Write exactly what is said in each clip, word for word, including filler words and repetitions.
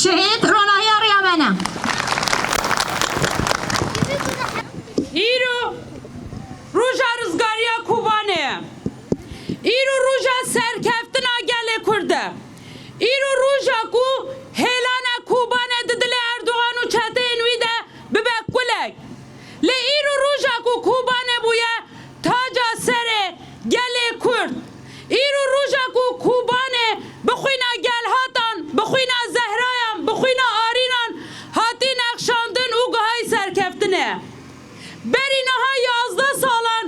Şehîd ronahiya riya me ne. Îro roja rizgariya Kobanê ye. Îro roja serkeftina gelê Kurd e. Îro roja ku hêlana Kobanê di dilê Erdogan û çeteyên wî de bibe kulek. Lê îro roja ku Kobanê bûye taca serê gelê Kurd. Îro roja ku Kobanê bi xwîna gelhatan, bi xwîna Zehrayan, bi xwîna Arînan hatî nexşandin û gihayî serkeftinê. Berî niha yazdeh salan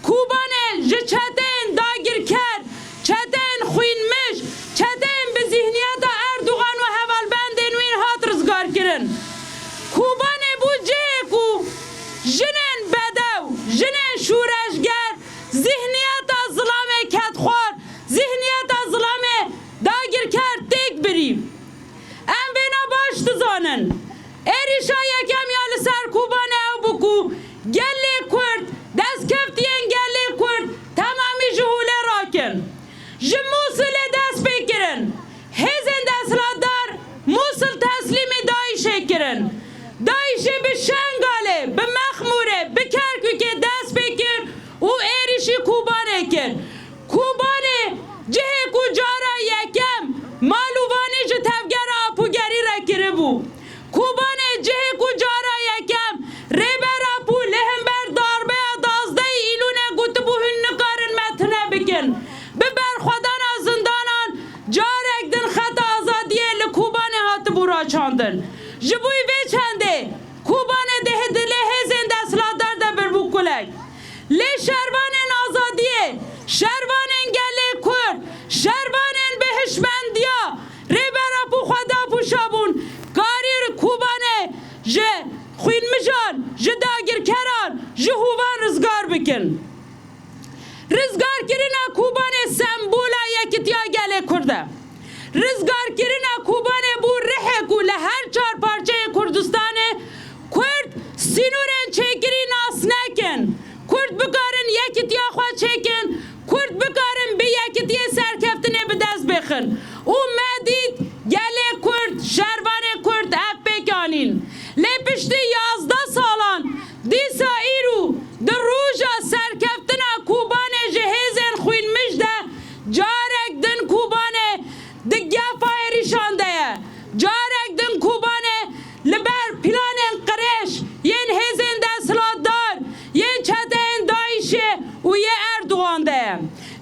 Kobanê ji çeteyên dagirker, çeteyên xwînmij, çeteyên bi zîhniyeta Erdogan û hevalbendên wî hat rizgarkirin. Kobanê bû cihê ku jinên bedew, jinên şûreşger, zîhniyeta zilamê kedxwar, zîhniyeta zilamê dagirker têk birî. Em vêna baş dizanin. Êrîşa yekem ya li ser Kobanê ew bû ku gelê Kurd, destkeftiyên gelê Kurd temamî ji holê rakin. Ji Mûsilê dest pê kirin. Hêzên desthilatdar Mûsil teslîmî DAIŞê kirin. DAIŞê bi Şengalê, bi Mexmûrê, bi Kerkûkê dest pê kir û êrîşî Kobanê kir. Kobanê cihê ku cara yekem mal û vanî ji tevgera Apogerî re kiribû. Kobanê cihê ku cara yekem Rêber Apo li hember darbeya duwazdehê Îlûnê gotibû, hûn nikarin me tune bikin. Bi berxwedana zindanan carek din xeta azadiyê li Kobanê hatibû raçandin. Ji bo vê çendê Kobanê di dilê hêzên desthilatdar de birbû kulek. Lê şervanên azadiyê, şervanên gelê Kurd, şervanên bi hişmendiya Rêber Apo xwe dapûşabûn, karî Kobanê ji xwînmijan, ji dagirkeran, ji hovan rizgar bikin. Rizgarkirina Kobanê sembola yekitiya gelê Kurd e. Rizgarkirina Kobanê bû rihê ku li her çar parçeyê Kurdistanê Kurd sînorên çêkirî nas nekin. Kurd bikarin yekitiya xwe çêkin, Kurd bikarin bi yekitiyê serkeftinê bi dest bêxin. Û me dît gelê Kurd, şervanê Kurd ev pêk anîn. Lê piştî yazdeh salan dîsa îro di roja serkeftina Kobanê ji hêzên xwînmij de carek din Kobanê di gefa êrîşan de ye. Carek din Kobanê li ber planên qirêj yên hêzên desthilatdar, yên çeteyên DAIŞê û yê Erdogan de ye.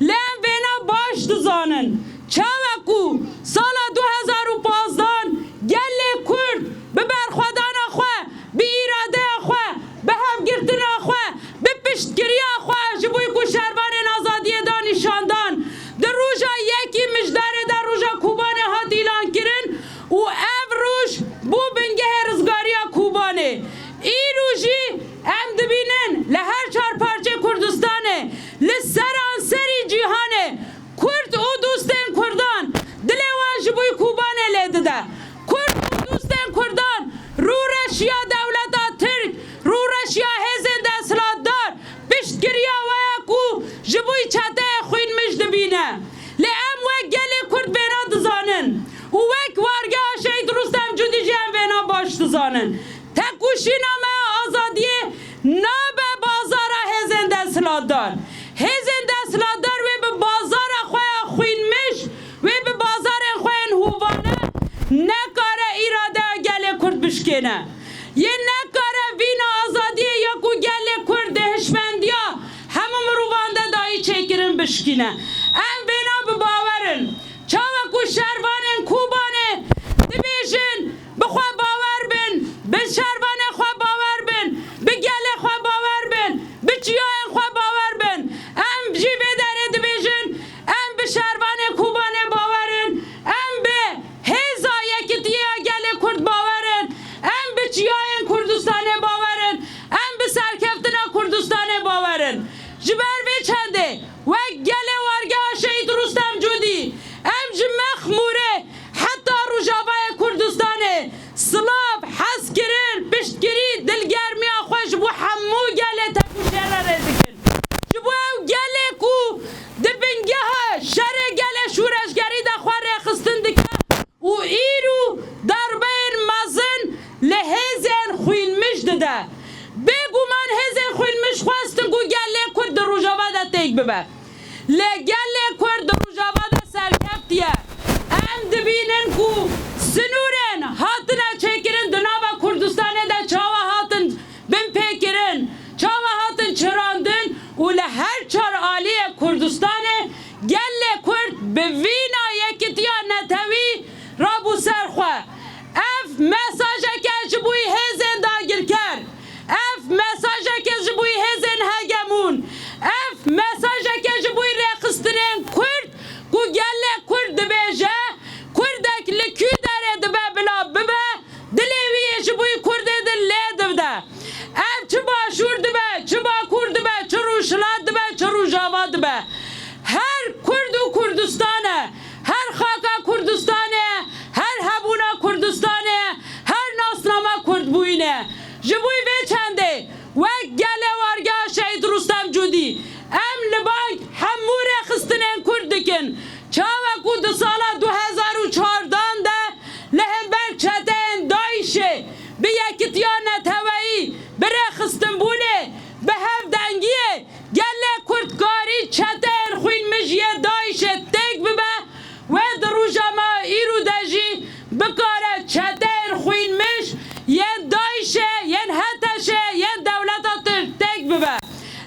Lê em vêna baş dizanin. Çawa ku sala du hezar û pazdeh gelê Kurd bi berxwedana xwe, bi îradeya xwe, bi hevgirtina xwe, bi piştgiriya xwe ji bo ku şervanên azadiyê da nîşandan, di roja yekî Mijdarê de roja Kobanê hat îlankirin û ev roj bû bingehê rizgariya Kobanê. Îro jî em dibînin li her çar parçeyê Kurdistanê, li seranserî cîhanê Kurd û dostên Kurdan dilê wan ji bo Kobanê lê dide. Kurd û dostên Kurdan rûreşiya dewleta Tirk, rûreşiya hêzên desthilatdar, piştgiriya we ye ku ji bo çeteyê xwînmij dibîne. Lê em wek gelê Kurd vêna dizanin û wek wargeha Şehîd Rustem Cudî jî em vêna baş dizanin. Tekoşîna me ya azadiyê nabe bazara hêzên desthilatdar. Hêzên desthilatdar wê bi bazara xwe ya xwînmij, wê bi bazarên xwe yên hovane nekare îradeya gelê Kurd bişkêne. Yê nekare vîna azadiyê ya ku gelê Kurd di hişmendiya hemû mirovan de dayî çêkirin bişkîne. Em vêna bi bawer in. Çawa ku şervanên Kobanê dibêjin, bi xwe bawer bin, bi şervanê xwe bawer bin, bi gelê xwe bawer bin, bi çiyayên xwe bawer bin. Em jî vê derê dibêjin, em bi şervanê Kobanê bawer in, em bi hêza yekitiya gelê Kurd bawer in, em bi çiyayên Kurdistanê bawer in, em bi serkeftina Kurdistanê bawer in. Ji ber vê çendê wek gelê wargeha Lê gelê Kurd di Rojava de serkeftiye. Em dibînin ku sinûrên hatine çêkirin di nava Kurdistanê de çawa hatin binpêkirin, çawa hatin çirandin û li her çar aliyê Kurdistanê gelê Kurd bi vîna yekitiya netewî rabû ser xwe. Ev mesajeke ji bo hêzên dagirker, ev mesajeke ji bo hêzên hegemûn, ev mesajeke ji bo rêxistinên Kurd ku gelê Kurd dibêje, Kurdek li kû derê dibe bila bibe, dilê wî yê ji bo Kurdê din lê dide. Ev çi Başûr dibe, çi Bakur dibe, çi Rojhilat dibe, çi Rojava dibe. Her Kurd û Kurdistan e, her xaka Kurdistanê ye, her hebûna Kurdistanê ye, her nasnama Kurdbûyîn e. Ji bo vê çendê wek gelê Wargeha Şehîd Rustem Cûdî em li bang hemû rêxistinên Kurd dikin. Çawa ku di sala du hezar û çardan de li hember çeteyên DAIŞê bi yekitiya neteweyî, bi rêxistinbûnê, bi hevdengiyê gelê Kurd karî çeteyên xwînmij yê DAIŞê têk bibe, wê di roja me îro de jî bikare çeteyên xwînmij yên DAIŞê, yên HTŞê, yên dewleta Tirk têk bibe.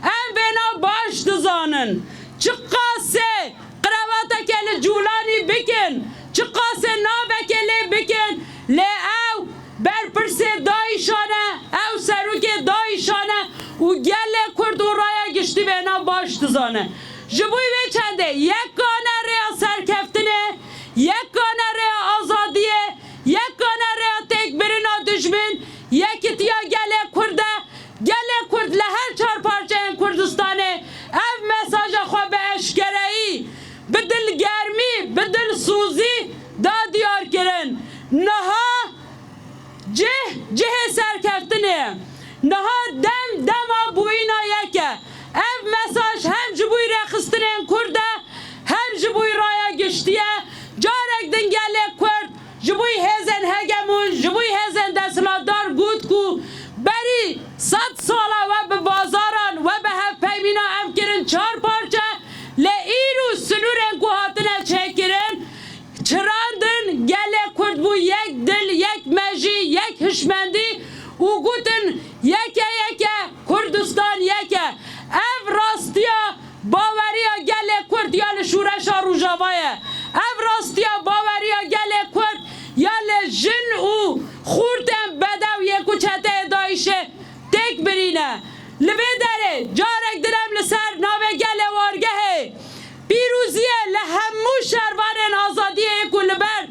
Em vêna baş dizanin. Çiqasê qrevateke li Cûlanî bikin, çiqasê navekê lê bikin, lê ew berpirsê DAIŞan e, ew serokê DAIŞan e û gelê Kurd û raya giştî vêna baş dizane. Ji bo vê çendê yekane rêya serkeftinê, yekane rêya azadiyê, yekane rêya têkbirina dijmin, yekitiya gelê Kurd e. Gelê Kurd li her çar parçeyên Kurdistanê ev mesaja xwe bi eşkereyî, bi dilgermî, bi dilsozî da diyar kirin. Niha cih, cihê serkeftinê ye. Niha dem, dema bûyîna yek e. Ev mesaj hem ji bo rêxistinên Kurd e, hem ji bo raya giştî ye. Carek din gelê Kurd ji bo hêzên hegemûn, ji bo hêzên desthilatdar got ku berî sed sala we bi bazaran, we bi hevpeymîna em kirin çar parçe, lê îro sinûrên ku hatine çêkirin, çirandin, gelê Kurd bû yek dil, yek mejî, yek hişmendî û gotin, yek e, yek e, Kurdistan yek e. Ev rastiya baweriya gelê Kurd ya li şûreşa Rojava ye. Ev rastiya baweriya gelê Kurd ya li jin û xortên bedew yê ku çeteyê DAIŞê têk birîne. Li vê derê carek din em li ser navê gelê Wargehê pîroziyê li hemû şervanên azadiyê yê ku li ber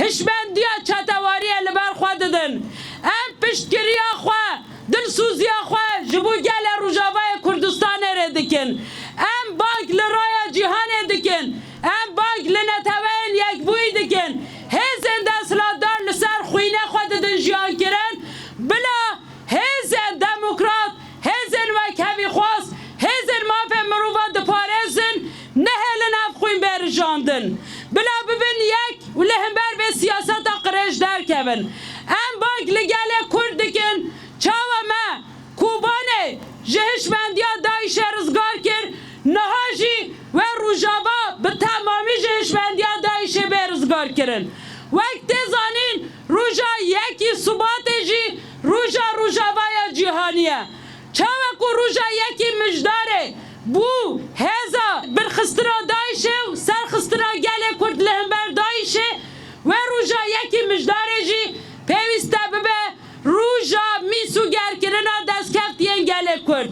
hişmendiya çetewariyê li ber xwe didin. Em piştgiriya xwe, dilsoziya xwe ji bo gelê Rojavayê Kurdistanê re dikin. Em bang li raya cîhanê dikin. Em bang li Neteweyên Yekbûyî dikin. Hêzên desthilatdar li ser xwînê xwe didin jiyankirin. Bila hêzên demokrat, hêzên wekhevîxwaz, hêzên mafê mirovan diparêzin, nehêlin ev xwîn bê rijandin. Bila bibin yek û li hember vê siyaseta qirêj derkevin. Em bang li gelê Kurd dikin, çawa me Kobanê ji hişmendiya DAIŞê rizgar kir, niha jî wê Rojava bi temamî ji hişmendiya DAIŞê bê rizgar kirin. Wek tê zanîn, roja yekî Sibatê jî roja Rojavaya Cîhanî ye. Çawa ku roja yekî Mijdarê bû hêza birxistina DAIŞê û serxistina gelê Kurd li hember DAIŞê, wê roja yekî Mijdarê jî pêwîst e bibe roja mîsogerkirina destkeftiyên gelê Kurd.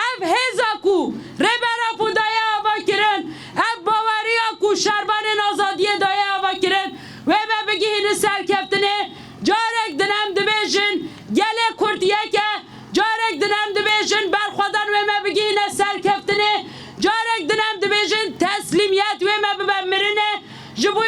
Ev hêza ku Rêber Apo daye ava kirin, ev baweriya ku şervanên azadiyê daye ava kirin, wê me bigihîne serkeftinê. Carek din em dibêjin, gelê Kurd yek e. Carek din em dibêjin, berxwedan wê me bigihîne serkeftinê. Carek din em dibêjin, teslîmiyet wê me bibe mirinê. Ji bo